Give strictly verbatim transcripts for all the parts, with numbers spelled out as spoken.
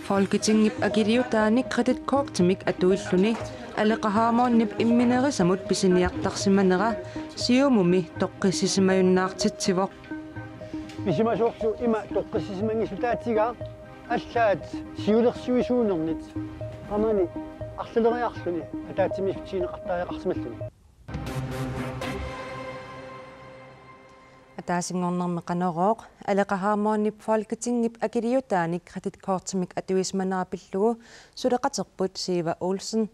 Folketingip akiliutaanik kreditkortimik atuilluni Aleqa Hammondip imminerisamut pisiniartarsimanera Siumumi toqqissisimajunnaartitsivoq. Pisimasoorlu ima toqqissisimanngissutaatigaa allaat siulersuisuunernit qamani arlaleriarluni ataatsimiissutigineqartariaqarsimalluni. Ataasinngornermi Qanorooq, Aleqa Hammondip Folketingip akiliutaanik kreditkortimik atuisimanera pillugu suleqaterput Siva Olsen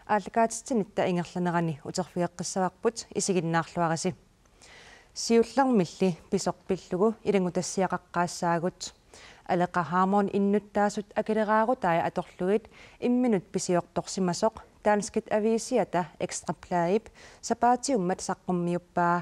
aallakaatitsinitta ingerlanerani uterfigeqqissavarput, isiginnaarluarisi. Siullermilli pisoq pillugu ilanngutassiaqaqqaassaagut. Aleqa Hammond innuttaasut akileraarutai atorlugit imminut pisiortorsimasoq danskit aviisiata Ekstra Bladip sapaatiummat saqqummiuppaa.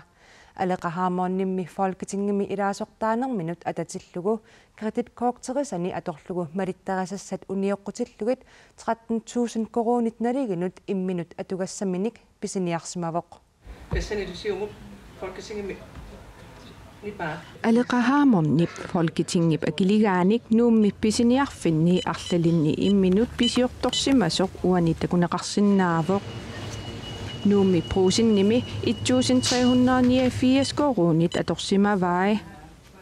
Aleqa Hammondimmi Folketingimi ilaasortaanerminut atatillugu kreditkorterisani atorlugu malittarisassat unioqqutillugit tretten tusind koruunit nalinginut imminut atugassaminik pisiniarsimavoq. Tassanilu Siumup Folketingimi nipaa. Aleqa Hammondip Folketingip akiligaanik Nuummi pisiniarfinni arlalinni imminut pisiortorsimasoq uani takuneqarsinnaavoq. Nuummi Brugsenimi et tusind tre hundrede niogfirs koruunit atorsimavai.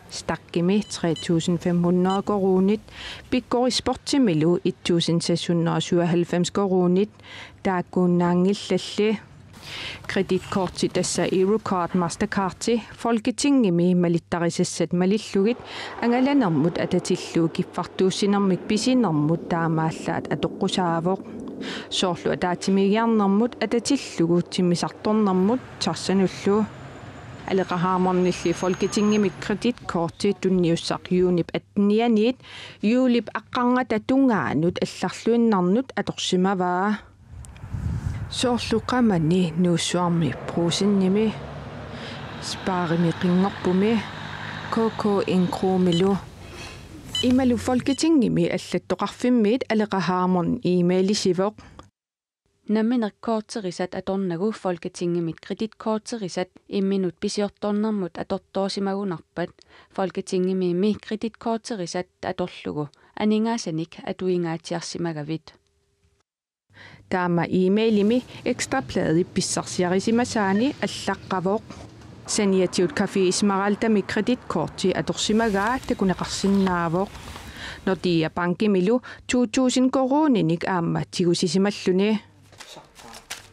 Stachimi tre tusind fem hundrede koruunit, Pikkori Sportsimilu et tusind seks hundrede syvoghalvfems koruunit, taakkuinnaanngillalli. Kreditkorti, tassa Eurocard Mastercardi, Folketingimi malittarisassat malillugit angalanermut atatillugu kiffartuussinermik pisinermut taamaallaat atoqqusaavoq. Soorlu ataatsimiigiarnermut atatillugu timmisartornermut tassanullu. Aleqa Hammondilli Folketingimi kreditkorti tunniussaq juunip attenianiit juulip aqqarnata tungaanut allarluinnarnut atorsimavaa. Soorlu qamani Nuussuarmi Brugsenimi, Sparimi Qinngorpumi, K K N Krogemilu. Imalu Folketingimi allattoqarfimmiit Aleqa Hammond e-mailisivoq. Nammineq korterisat atornagu Folketingimit kreditkorterisat imminut pisiortornermut atortoorsimagunarpat Folketingimiimmi kreditkorterisat atorlugu aningaasanik atuingaatsiarsimagavit. Taama e-mailimi Ekstra Bladip pissarsiarisimasaani allaqqavoq. Saniatigut Café Esmeraldami kreditkorti atorsimagaa takuneqarsinnaavoq. Nordea Bankimilu to tusind koruuninik aamma tigusisimalluni.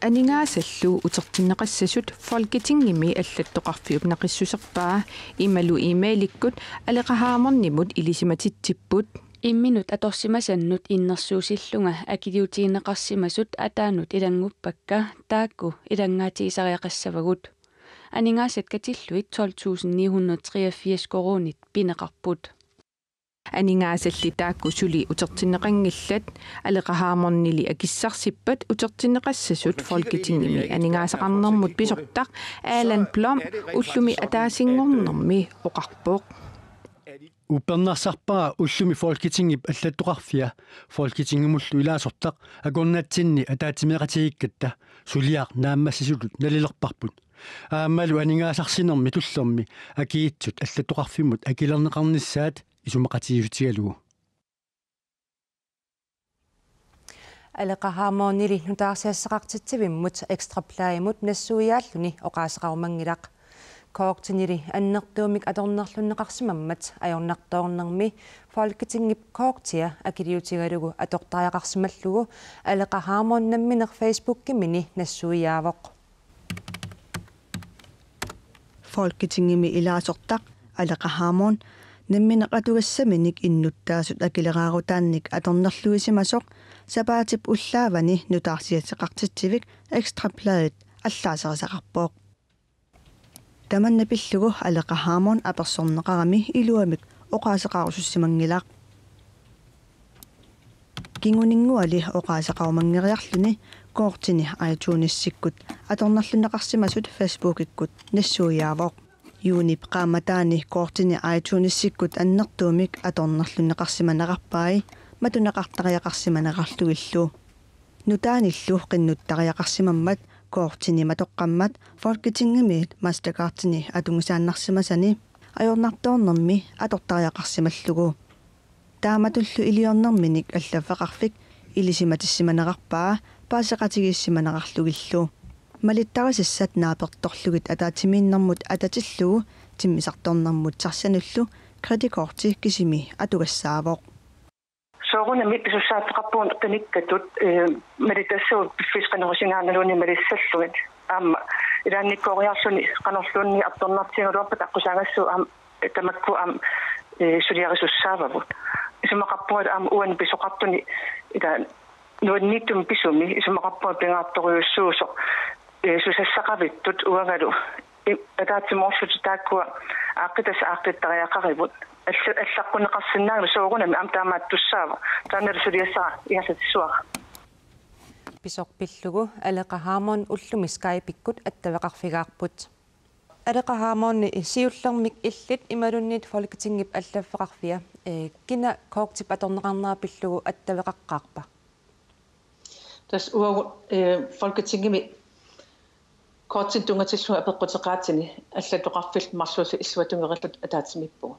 Aningaasallu utertinneqassasut Folketingimi allattoqarfiup naqissuserpaa imalu e-mailikkut Aleqa Hammondimut ilisimatitsipput. Imminut atorsimasannut innersuussillunga akiliutigineqarsimasut ataanut ilannguppakka taakku ilanngaatigisariaqassavagut. Aningaasat katillugit tolv tusind ni hundrede treogfirs koruunit pineqarput. Aningaasalli taakku suli utertinneqanngillat. Aleqa Hammondili akissarsippat utertinneqassasut Folketingimi aningaasaqarnermut pisortaq Allan Blom ullumi ataasinngornermi oqarpoq. Uppernarsarpara ullumi Folketingip allattoqarfia Folketingimullu ilaasortaq akornatsinni ataatsimeeqatigiikkatta suliaq naammassisutut nalilerparput. Aammalu aningaasarsinermi tullermi akiitsut allattoqarfimmut akilerneqarnissaat isumaqatigiissutigalugu. Aleqa Hammondili nutaarsiassaqartitsivimmut Ekstra Bladimut nassuiaalluni oqaaseqarumanngilaq. Kortinili annertuumik atornerlunneqarsimammat ajornartoornermi Folketingip kortia akiliutigalugu atortariaqarsimallugu Aleqa Hammond nammineq Facebookimini nassuiaavoq. Folketingimi ilaasortaq Aleqa Hammond nammineq atugassaminik innuttaasut akileraarutaannik atornerluisimasoq sapaatip ullaavani nutaarsiassaqartitsivik Ekstra Bladet allaaserisaqarpoq. Tamanna pillugu Aleqa Hammond apersorneqarami iluamik oqaaseqarusussimanngilaq. Kinguninnguali oqaaseqarumanngeriarluni kortini iTunesikkut atornerlunneqarsimasut Facebookikkut nassuiaavoq. Juunip qaammataani kortini iTunesikkut annertuumik atornerlunneqarsimanerarpai matuneqartariaqarsimanerarlugillu. Nutaanillu qinnuttariaqarsimammat Kortini matoqqammat Folketingimiit Mastercardini atugisaannarsimasani ajornartoornermi atortariaqarsimallugu. Taamatullu iliornerminik allaffeqarfik ilisimatissimanerarpaa paaseqatigiissimanerarlugillu. Malittarisassat naapertorlugit ataatsimiinnermut atatillugu timmisartornermut taxanullu kreditkorti kisimi atugassaavoq. Soorunami pisussaaffeqarpugut qinikkatut, eh, malittassavut piffissaq qanoq isingaannaluunniit malissallugit. Aamma ilaannikkooriarluni qanorluunniit artornartigigaluarpat aqqusaagassat aamma tamakku aamma, eh, suliarisussaavavut. Isumaqarpunga aamma uani pisoqartuni ila nuanniitsumik pisumi isumaqarpunga pingaartorujussuusoq, eh, susassaqavittut uangalu i-, ataatsimoorlutik taakkua aaqqitassat aaqqittariaqarivut. Alla-, allaqqunneqarsinnaanngilaq soorunami aamma taamaattussaavoq. Taannalu suliassara ingerlatissavara. Pisoq pillugu Aleqa Hammond ullumi Skype-ikkut attaveqarfigaarput. Aleqa Hammond, siullermik illit imaluunniit Folketingip allaffeqarfia, eh, kina kortip atorneqarnera pillugu attaveqaqqaarpa? Tassa uagut, eh, Folketingimi kortinik tunngatillugu apeqquteqaatini allattoqarfillu marluulluta illuatungeriilluta ataatsimiippugut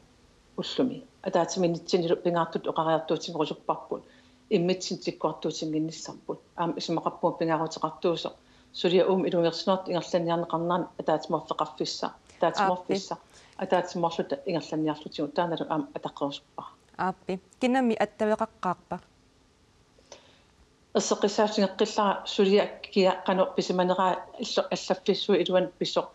ullumi. Ataatsimiinnitsinnilu pingaartutut oqariartuutigerusupparput immitsinnut tikkuartuutinnginnissarput. Aamma isumaqarpunga pingaaruteqartuusoq suliaq uuma ilungersunartoq ingerlanniarneqarnerani ataatsimoorfeqarfissaq, ataatsimoorfissaq, ataatsimoorluta ingerlanniarlutigu, taannalu aamma ataqqerusuppara. Aappi. Kinami attaveqaqqaarpa? Erseqqissaassutigeqqillara suliaq kia qanoq pisimaneraa illu-, allaffissuup iluani pisoq,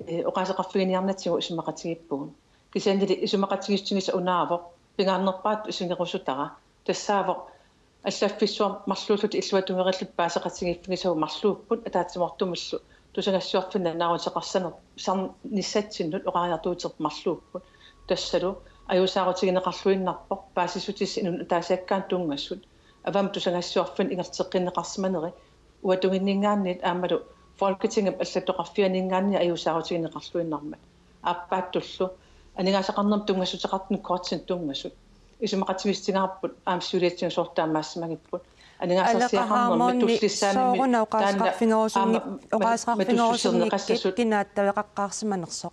eh, oqaaseqarfiginiarnatsigu isumaqatigiippugut. Kisiannili isumaqatigiissutigisaq unaavoq, pingaarnerpaatut isigerusutara. Tassaavoq allaffissuarmut marluulluta illuatungeriilluta paaseqatigiiffigisavut marluupput, ataatsimoortumillu tusagassiorfinnut nannaaruteqarsaner-, sar-, nissatsinnut oqariartuuterput marluupput. Tassalu ajuusaarutigineqarluinnarpoq paasissutissat inunnut ataasiakkaanut tunngasut, avammut tusagassiorfinnut ingerlateqqinneqarsimaneri, uatunginninngaanniit aammalu Folketingip allattoqarfianinngaanniit ajuusaarutigineqarluinnarmat. Aappaattullu aningaasaqarnermut tunngassuteqartunut kortinut tunngasut isumaqatigiissutigaarput aamma siuliatigut soorlu taamaassimagipput. Aningaasarsiaqarnermi Aleqa Hammond, tullissaanimi sooruna taanna oqaaseqarfigerusunngip-, aamma ma-, oqaaseqarfigerusunngikkit matussuserneqassasut. Kina attaveqaqqaarsimanersoq?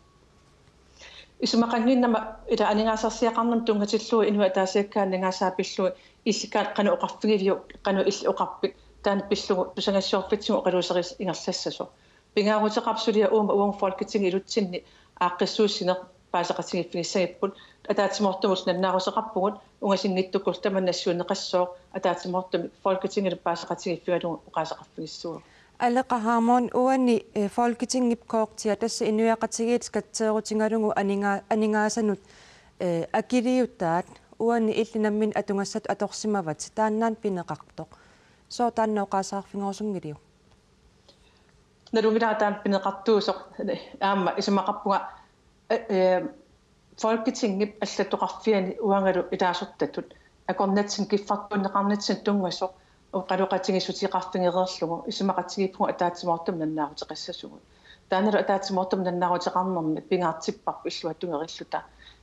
Isumaqannginnama ila aningaasarsiaqarnermut tunngatillugu inuit ataasiakkaat aningaasaat pillugit illit qanoq oqarfigiviuk, qanoq illit oqarpit, taanna pillugu tusagassiorfitsigut oqaluuserisat ingerlassasoq. Pingaaruteqarpoq suliaq uuma uagut Folketingip ilutsinni aaqqissuussineq paaseqatigiiffigissagipput, ataatsimoortumut nannaaruteqarpugut, ungasinngitsukkut tamanna siunneqassooq, ataatsimoortumik Folketingilu paaseqatigiiffigalugu oqaaseqarfigissavavut. Aleqa Hammond, uani, eh, Folketingip kortia tassa inuiaqatigiit skatseerutigalugu aninga-, aningaasanut, eh, akiliutaat, uani illit nammineq atugassatut atorsimavat, taannaana pineqartoq. Sooq taanna oqaaseqarfigerusunngiliuk? Nalunngilara taanna pineqartuusoq, aamma isumaqarpunga, eh, eh, Folketingip allattoqarfiani uangalu ilaasortatut akornatsinni kiffartuunneqarnitsinni tunngasoq oqaloqatigiissuteqarfigereerlugu isumaqatigiippugut ataatsimoortumik nannaaruteqassasugut. Taannalu ataatsimoortumik nannaaruteqarnermi pingaartipparput illuatungeriilluta,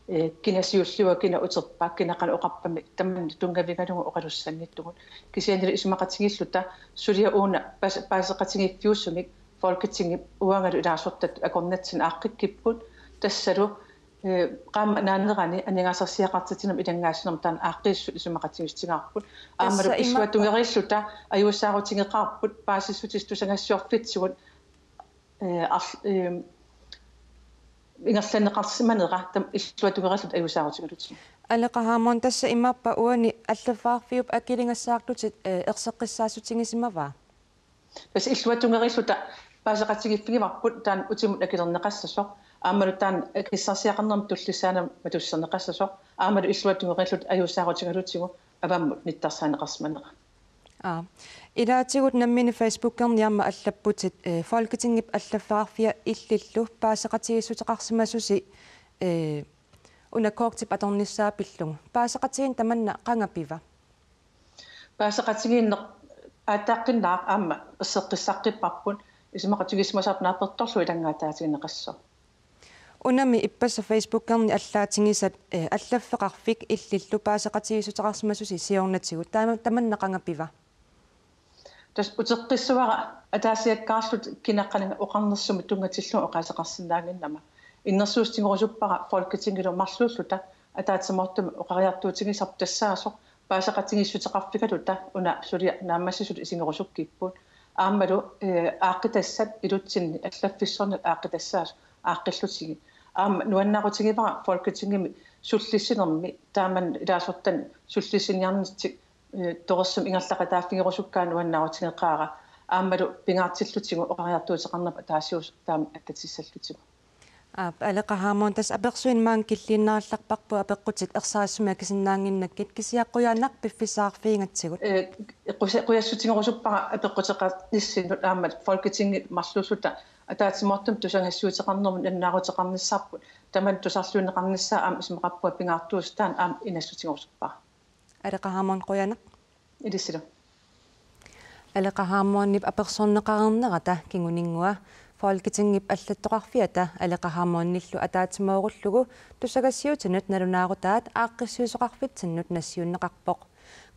eh, kina siulliua, kina uterpaa, kina qanoq oqarpammi tamanna tunngavigalugu oqalussanngitsugut. Kisiannili isumaqatigiilluta suliaq uuna paas-, paaseqatigiiffiusumik Folketingip uangalu ilaasortatut akornatsinni aaqqikkipput, tassalu, eh, qaammat naanerani aningaasarsiaqartitsinermut ilanngaasinermut taanna aaqqiissut isumaqatigiissutigaarput. Aammalu tassa ima- illuatungeriilluta ajuusaarutigeqaarput paasissutissat tusagassiorfitsigut, eh, arl-, eh, ingerlanneqarsimanera tamanna illuatungeriilluta ajuusaarutigalutigu. Aleqa Hammond, tassa imaappa uani allaffeqarfiup akiligassaarlutit, eh, erseqqissaassutigisimavaa? Tassa illuatungeriilluta paaseqatigiiffigivarput taanna utimut akilerneqassasoq, aammalu taanna akissarsiaqarnermut tullissaanut matusserneqassasoq, aammalu illuatungeriilluta ajuusaarutigalutigu avammut nittarsaaneqarsimanera. Aa. Ilaatigut nammineq Facebookerni aamma allapputit, eh, Folketingip allaffeqarfia illillu paaseqatigiissuteqarsimasusi, eh, una kortip atornissaa pillugu. Paaseqatigiinneq tamanna qanga piva? Paaseqatigiinneq aatsaaqqinnaaq aamma erseqqissaqqipparput isumaqatigiissimasarput naapertorlugu ilanngaataatigineqassasoq. Unami ippassaq Facebookerni allaatigisat, eh, allaffeqarfik illillu paaseqatigiissuteqarsimasusi siornatigut. Taama-, tamanna qanga piva? Tassa uteqqissavara ataasiakkaarluta kinaqqaninnga oqarnersumik tunngatillugu oqaaseqarsinnaannginnama. Innersuussutigerusuppara Folketingilu marluulluta ataatsimoortumik oqariartuutigisarput tassaasoq paaseqatigiissuteqarfigaluta una suliaq naammassisutut isigerusukkipput. Aammalu, eh, aaqqitassat ilutsinni allaffissornilu aaqqitassaasut aaqqillutigit. Aamma nuannaarutigivara Folketingimi sullissinermi taamani ilaasortani sullissiniarnitsik, eh, torersumik ingerlaqataaffigerusukkaanni nuannaarutigeqaara. Aammalu pingaartillutigu oqariartuuteqarnerput ataasiusoq taama attatissallutigu. Aap, Aleqa Hammond, tassa apersuineq maanga killiinnarallarparput apeqqutit ersarissumik akisinnaannginnakkit, kisianni qujanaq piffissaqarfigigatsigut. Eh, quja-, qujassutigerusuppara apeqquteqarnissinnut aamma Folketingit marluulluta ataatsimoortumik tusagassiuuteqarnermut nuannaaruteqarnissarput, tamanna tusarluunneqarnissaa aamma isumaqarpunga pingaartuusoq taanna aamma inassutigerusuppara. Aleqa Hammond, qujanaq. Ilissilu. Aleqa Hammondip apersorneqareernerata kinguninngua Folketingip allattoqarfiata Aleqa Hammondillu ataatsimoorullugu tusagassiuutinut nalunaarutaat aaqqissuisoqarfitsinnut nassiunneqarpoq.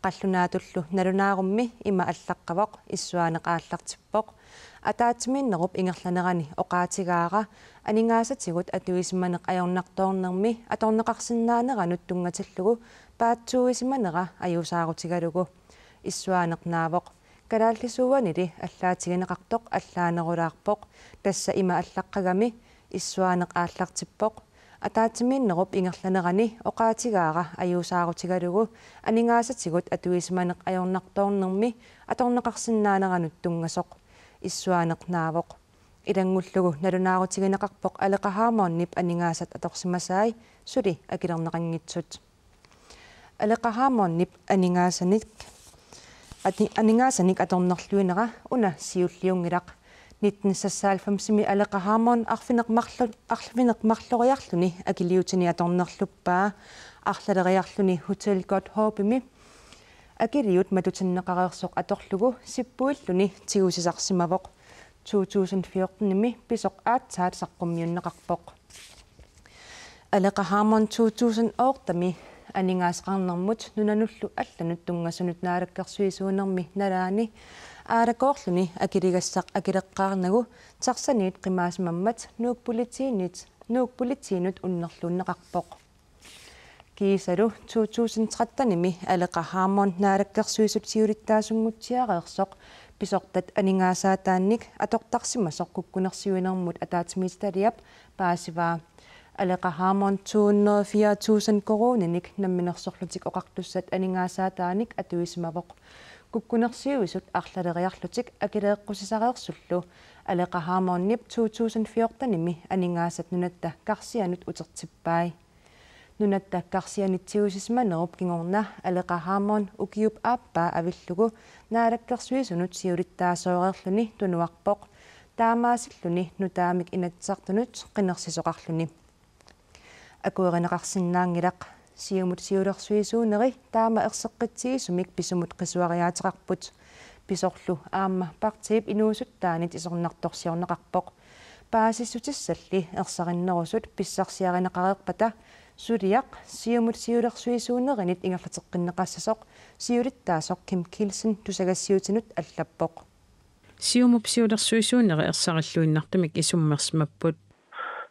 Qallunaatullu nalunaarummi ima allaqqavoq, issuaaneq aallartippoq: Ataatsimiinnerup ingerlanerani oqaatigaara aningaasatigut atuisimaneq ajornartoornermi atorneqarsinnaaneranut tunngatillugu paatsuuisimanera ajuusaarutigalugu. Issuaaneq naavoq: Kalaallisuuanili allaatigineqartoq allaanerulaarpoq, tassa ima allaqqagami. Issuaaneq aallartippoq: Ataatsimiinnerup ingerlanerani oqaatigaara ajuusaarutigalugu aningaasatigut atuisimaneq ajornartoornermi atorneqarsinnaaneranut tunngasoq. Issuaaneq naavoq. Ilanngullugu nalunaarutigineqarpoq Aleqa Hammondip aningaasat atorsimasai suli akilerneqanngitsut. Aleqa Hammondip aningaasanik, ati-, aningaasanik atornerluinera una siulliunngilaq. Nitten seksoghalvfemsimi Aleqa Hammond arfineq-marlo-, arfineq-marloriarluni akiliutini atornerluppaa. Arlaleriarluni Hotel Godthåbimi akiliut matutinneqareersoq atorlugu sippuilluni tigusisarsimavoq. To tusind fjortenimi pisoq aatsaat saqqummiunneqarpoq. Aleqa Hammond to tusind ottemi aningaasaqarnermut nunanullu allanut tunngasunut naalakkersuisuunermi nalaani aalakoorluni akiligassaq akileqqaarnagu taxaniit qimaasimammat Nuuk Politiinit, Nuuk Politiinut unnerluunneqarpoq. Kiisalu to tusind trettenimi Aleqa Hammond naalakkersuisut siulittaasunngutsiareersoq pisortat aningaasaataannik atortarsimasoq kukkunersiuinermut ataatsimiititaliap paasivaa. Aleqa Hammond to hundrede og fire tusind koruuninik Namminersorlutik Oqartussat aningaasaataannik atuisimavoq. Kukkunersiuisut arlaleriarlutik akileeqqusisareersullu Aleqa Hammondip to tusind fjortenimi aningaasat nunatta karsianut utertippai. Nunatta karsianit tigusisimanerup kingorna Aleqa Hammond ukiup aappaa avillugu naalakkersuisunut siulittaasooreerluni tunuarpoq, taamaasilluni nutaamik Inatsisartunut qinersisoqarluni. Akuerineqarsinnaanngilaq. Siumut siulersuisuuneri taama erseqqitsigisumik pisumut qisuariaateqarput. Pisorlu aamma partiip inuusuttaanit isornartorsiorneqarpoq. Paasissutissalli ersarinnerusut pissarsiarineqareerpata suliaq Siumut siulersuisuunerinit ingerlateqqinneqassasoq siulittaasoq Kim Kielsen tusagassiuutinut allappoq. Siumup siulersuisuuneri ersarilluinnartumik isummersimapput.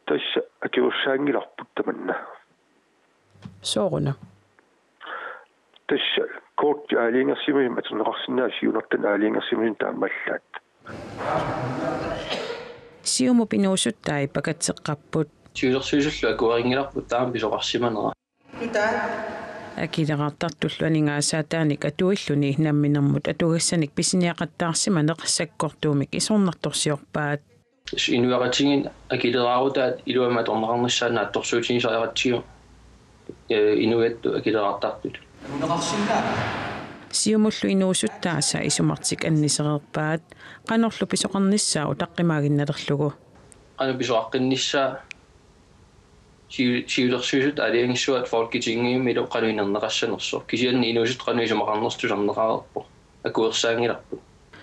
Tassa akuersaanngilarput tamanna. Sooruna? Tassa korti aalajangersimasumik atorneqarsinnaasut siunertanut aalajangersimasumik taamaallaat. Siumup inuusuttai pakatseqqapput. Siulersuisullu akuerinngilarput taama pisoqarsimanera. Akileraartartullu aningaasaataannik atuilluni namminermut atugassanik pisiniaqattaarsimaneq sakkortuumik isornartorsiorpaat. Inuiaqatigiinni akileraarutaat iluamik atorneqarnissaat naatsorsuutigisariaqartigu, eh, inuiattut akileraartartut. Siumullu inuusuttaasa isumartik annisereerpaat, qanorlu pisoqarnissaa utaqqimaaginnalerlugu. Qanoq pisoqaqqinnissaa siu-, siulersuisut aalajangissavat Folketingimilu qanoq inerneqassanersoq. Kisianni inuusuttut qanoq isumaqarnersut tusarneqareerput. Akuersaanngilarput.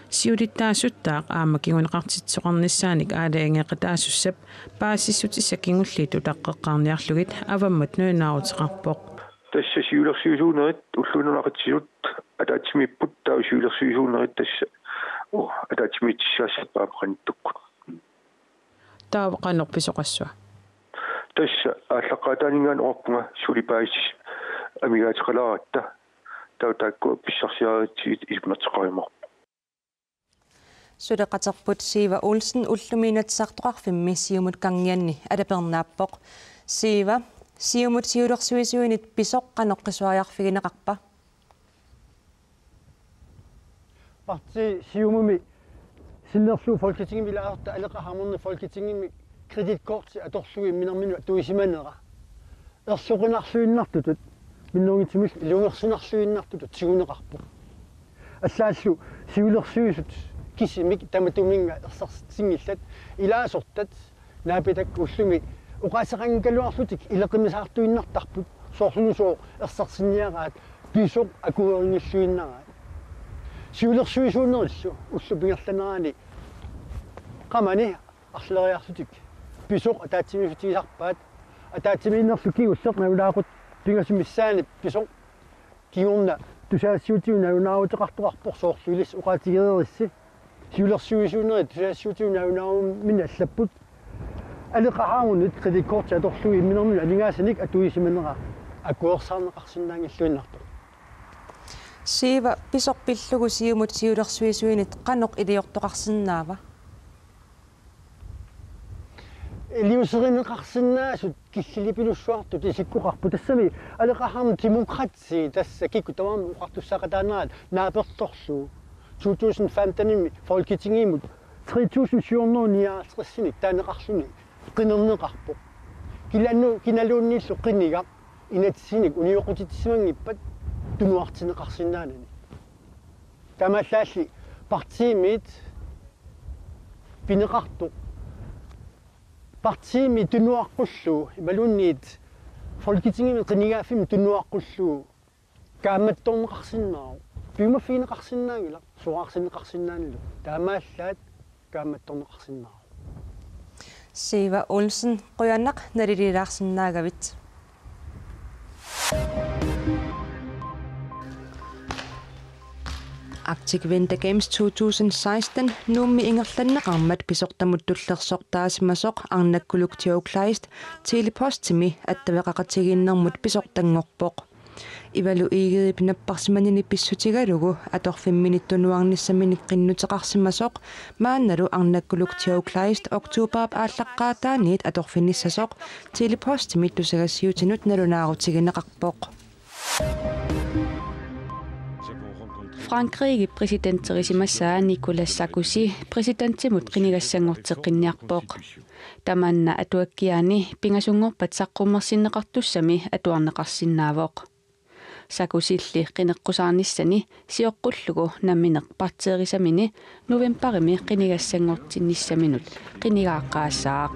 Siulittaasuttaaq aamma kinguneqartitsisoqarnissaanik aalajangeeqataasussap paasissutissat kingulliit utaqqeqqaarniarlugit avammut nalunaaruteqarpoq. Tassa siulersuisuunerit ulluinnarni nunaqatsisut ataatsimiipput, taava siulersuisuunerit tassa Ataatsimiittussaassappat aamma qanittukkut. Taava qanoq pisoqassava? Tassa aallaqqaataaninngaanniit oqarpunga suli paasissasoq amigaateqalaaratta. Taava taakku pissarsiaritsigit isummerteqarumaarpoq. Suleqaterput Siva Olsen ullumi Inatsisartoqarfimmi Siumut Kangianni alapernaappoq. Siva, Siumut siulersuisuinit pisoq qanoq qisuariarfigineqarpa? Partii Siumumi sinnerlugu Folketingimi ilaasortat Aleqa Hammondip Folketingimi kreditkorti atorlugu imminerminut atuisimanera. Erloqinarluinnartutut, minnerunngitsumillu ilungersunarluinnartutut tiguneqarpoq. Allaallu siulersuisut kisimik tamatuminnga ersersinngillat ilaasortat naapitakka ullumi oqaaseqanngikkaluarlutik ileqqimisaartuinnartarput soorlulusooq ersersinniaraat pisoq akuerinngilluinnaraat. Siulersuisuunerillu ullup ingerlanerani qamani arlaleriarlutik pisoq ataatsimiiffutigisarpaat, ataatsimiinnerlu kingulleq nalunaaqutaq pingasut missaanni pisoq kingorna tusagassiuutitigut nalunaaruteqartoqarpoq soorlu ilissi oqaatigereerissi. Siulersuisuunerit tusagassiuutitigut nalunaarumminnik allapput. Aleqa Hammondip kreditkorti atorlugu imminerminut aningaasanik atuisimanera akuersaarneqarsinnaanngilluinnartoq. Siva, pisoq pillugu Siumut siulersuisuinit qanoq iliortoqarsinnaava? Iliuuserineqarsinnaasut killilipilussuartut isikkoqarput. Tassami Aleqa Hammond Demokrati tassa kikkut tamarmik oqartussaaqataanerat naapertorlugu to tusind femtenimi Folketingimut tre tusind syv hundrede nioghalvtredsinik taaneqarluni qinerneqarpoq. Kinalu-, kinaluunniillu qinigaq inatsisinik unioqqutitsimanngippat tunuartinneqarsinnaanani. Taamaallaat partiimiit pineqartoq, partiimi tunuaqqullugu imaluunniit Folketingimi qinigaaffimmi tunuaqqullugu kaammattorneqarsinnaavoq. Piumaffigineqarsinnaanngilaq, soraarsinneqarsinnaanngilaq. Taamaallaat kaammattorneqarsinnaavoq. Siva Olsen, qujanaq nalililaarsinnaagavit. Arctic Winter Games to tusind seksten Nuummi ingerlanneqarmat pisortamut tullersortaasimasoq Arnakkuluk Geoclast Tele-Postimi attaveqaqatigiinnermut pisortanngorpoq. Ivalu Egedep napparsimanini pissutigalugu atorfimminit tunuarnissaminik qinnuteqarsimasoq maannalu Arnakkuluk Geoclast oktoberip aallaqqaataaniit atorfinissasoq Tele-Postimi tusagassiuutinut nalunaarutigineqarpoq. Frankrigip præsidenterisimasaa Nicolas Sarkozy præsidentimut qinigassanngorteqqinniarpoq. Tamanna atuakkiaani pingasunngorpat saqqummersinneqartussami atuarneqarsinnaavoq. Sarkozylli qineqqusaarnissani sioqqullugu nammineq partierisamini novembarimi qinigassanngortinnissaminut qinigaaqqaassaaq.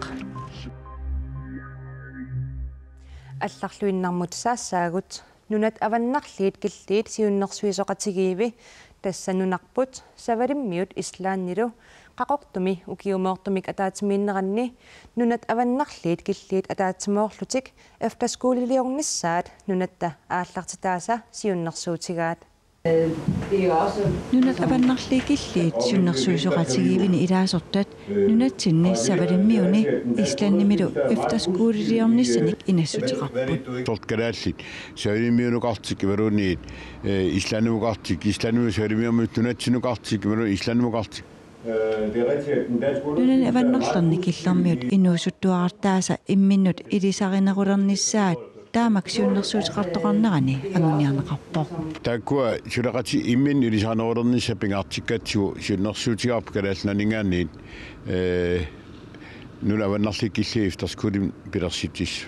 Allarluinnarmut saassaagut. Nunat Avannarliit Killiit Siunnersuisoqatigiivi, tassa nunarput Savalimmiut Islandilu Qaqortumi ukiumoortumik ataatsimiinneranni Nunat Avannarliit Killiit ataatsimoorlutik efterskoleliornissaat nunatta aallartitaasa siunnersuutigaat. Nunat Avannarliit Killiit Siunnersuisoqatigiivini ilaasortat nunatsinni Savalimmiuni Islandimilu efterskoleliornissanik inassuteqarput. Sort kalaallit Savalimmiunukartik imaluunniit, eh, Islandimukartik, Islandimilu Savalimmiunut nunatsinnukartik imaluunniit Islandimukartik. Nunani avannarlerni Killermiut inuusuttuarartaasa imminnut ilisarinerulernissaat taamak siunnersuuteqartoqarnerani anguniarneqarpoq. Taakkua suleqatit imminnut ilisarinerulernissaq pingaartikkatsigu siunnersuutigaarput Kalaallit Nunaanninngaanniit, eh, Nunat Avannarliit Killiit Efterskolemi pilersitsissut.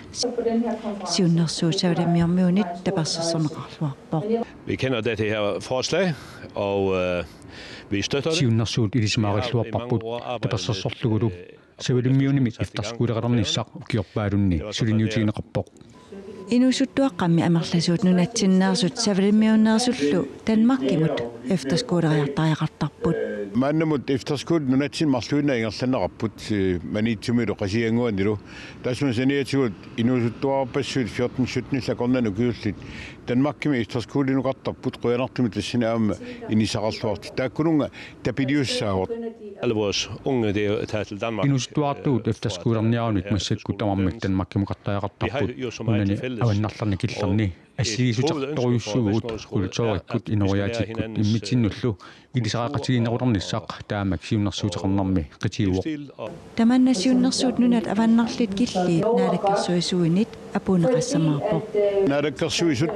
Siunnersuut Savalimmiormiunit tapersersorneqarluarpoq. Vi kender det her forslag, og, øh, vi støtter det. Siunnersuut ilisimaarilluarparput tapersersorlugulu Savalimmiunimi efterskoleraarnissaq ukiorpaalunni suliniutigineqarpoq. Inuusuttuaqqammi amerlasuut nunatsinneersut Savalimmiunneersullu Danmarkimut efterskoleriartariaqartarput. Maannamut efterskole nunatsinni marluinnaq ingerlanneqarput, eh, Maniitsumilu Qasigiannguanilu. Taassuma saniatigut inuusuttuarpassuit fjorten syttenillu akornanni ukiullit Danmarkimi efterskolenukartarput, qujanartumik tassani aamma inissaqarluartut. Taakkununnga tapiliussaavoq. Alle vores unge, det er taget til Danmark. Inuusuttuartugut efterskolerniarunik massakkut tamarmik Danmarkimukartariaqartarput. Nunani avannarlerni killernit assigiissuteqartorujussuuvugut kulturikkut, inooriaatikkut immitsinnullu ilisariaqatigiinnerulernissaa taamak siunnersuuteqarnermi qitiuvoq. Tamanna siunnersuut nunat avannarliit killiit naalakkersuisuinit apuunneqassamaarpoq. Naalakkersuisut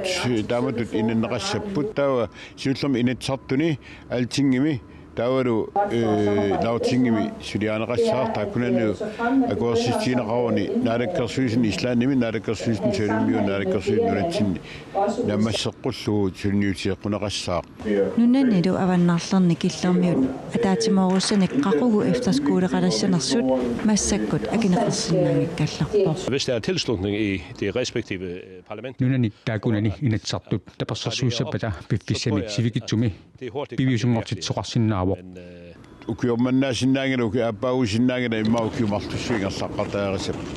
taamatut inanneqassapput, taava siullermik Inatsisartuni, Altingimi taavalu, eh, Lagtingimi suliarineqassaaq, taakkunani akuersissutigineqaruni Naalakkersuisuni Islandimi, Naalakkersuisuni Savalimmiuni, Naalakkersuisuni nunatsinni naammasseqqullugu suliniuteqqineqassaaq. Nunanilu avannarlerni killermiut ataatsimoorussanik qaqugu efterskoleqalissanersut massakkut akineqarsinnaanngikkallarpoq. Hvis der er tilslutning i de respektive, øh, parlamenter. Nunani taakkunani Inatsisartut tapersersuissappata piffissami sivikitsumi piviusunngortitsisoqarsinnaavoq. Ukioq mannaasinnaanngilaq, ukiup aappaagusinnaanngilaq, immaqa ukiut marlussuit ingerlaqqaartariaqassapput.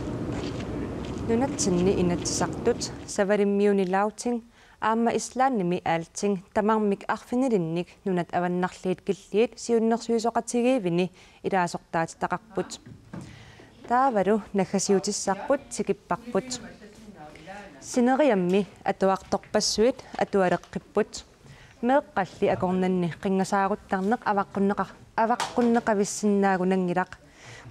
Nunatsinni Inatsisartut, Savalimmiuni Lagting aamma Islandimi Alting tamarmik arfinilinnik nunat avannarliit killiit siunnersuisoqatigiivini ilaasortaatitaqarput. Taavalu naggasiutissarput tikipparput. Sineriammi atuartorpassuit atualeqqipput. Meeqqalli akornanni qinngasaaruttarneq avaqqunneqa-, avaqqunneqavissinnaagunanngilaq.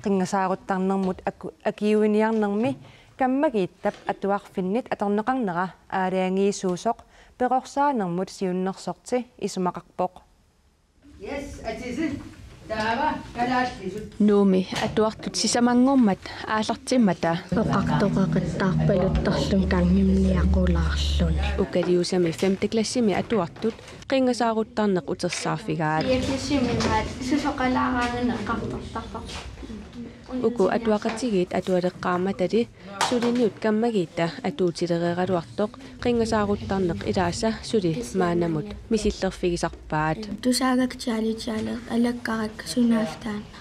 Qinngasaaruttarnermut aku-, akiuiniarnermi Kammagiittap atuarfinnit atorneqarnera aalajangiisuusoq perorsaanermut siunnersorti isumaqarpoq. Yes, atisi. Taava kalaallisut. Nuummi atuartut sisamanngormat aallartimmata oqartoqaqattaarpaluttarluni kanngimniaqulaarluni. Ukaliusami femte klassimi atuartut qinngasaaruttarneq utersaarfigaat. Iakisimimaat susoqalaaraanganeq eqqartortarpoq. Uku atuaqatigiit atualeqqaarmatali suliniut Kammagiitta atuutilereeraluartoq qinngasaaruttarneq ilaasa suli maannamut misillerfigisarpaat. Tusaagakku challengeaaleq alakkarakku sunaaffa taanna.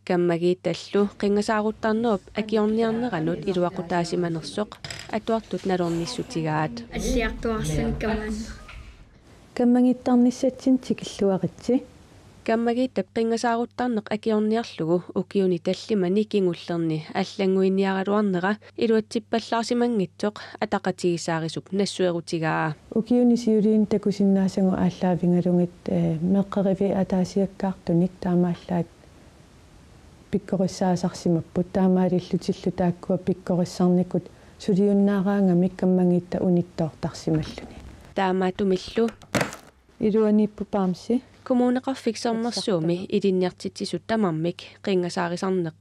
Kammagiittallu qinngasaaruttarnerup akiorniarneranut iluaqutaasimanersoq atuartut nalornissutigaat. Alliartuarluni kamaanneq. Kammagiittarnissatsinni tikilluaritsi. Kammagiittap qinngasaaruttarneq akiorniarlugu ukiuni tallimani kingullerni allannguiniaraluarnera iluatsippallaarsimanngitsoq ataqatigiissaarisup nassuerutigaa. Ukiuni siuliini takusinnaasagut aallaavigalugit, eh, meeqqeriviit ataasiakkaartunik taamaallaat pikkorissaasarsimapput, taamaalillutillu taakkua pikkorissarnikut suliunnaaraangamik Kammagiitta unittoortarsimalluni. Taamaattumillu iluaniippoq bamse. Kommuneqarfik Sermersuumi ilinniartitsisut tamarmik qinngasaarisarneq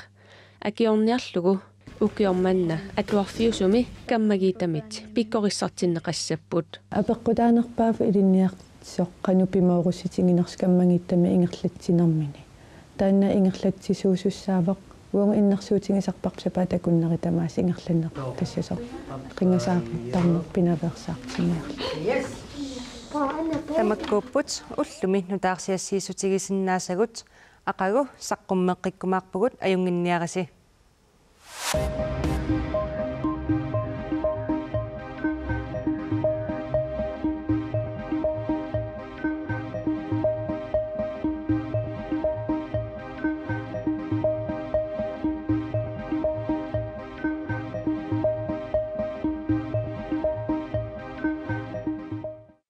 akiorniarlugu ukioq manna atuarfiusumi Kammagiittamit pikkorissartinneqassapput. Apeqqutaanerpaavoq ilinniartitsisoq qanoq pimoorussutiginersoq Kammagiittami ingerlatsinermini. Taanna ingerlatsisuusussaavoq, uagut innersuutigisarparput sapaatip akunneri tamaasa ingerlanneqartassasoq qinngasaaruttarneq pinaveersaartinniarlugu. Tamakkuupput ullumi nutaarsiassiissutigisinnaasagut, aqagu saqqummeqqikkumaarpugut, ajunnginniarisi.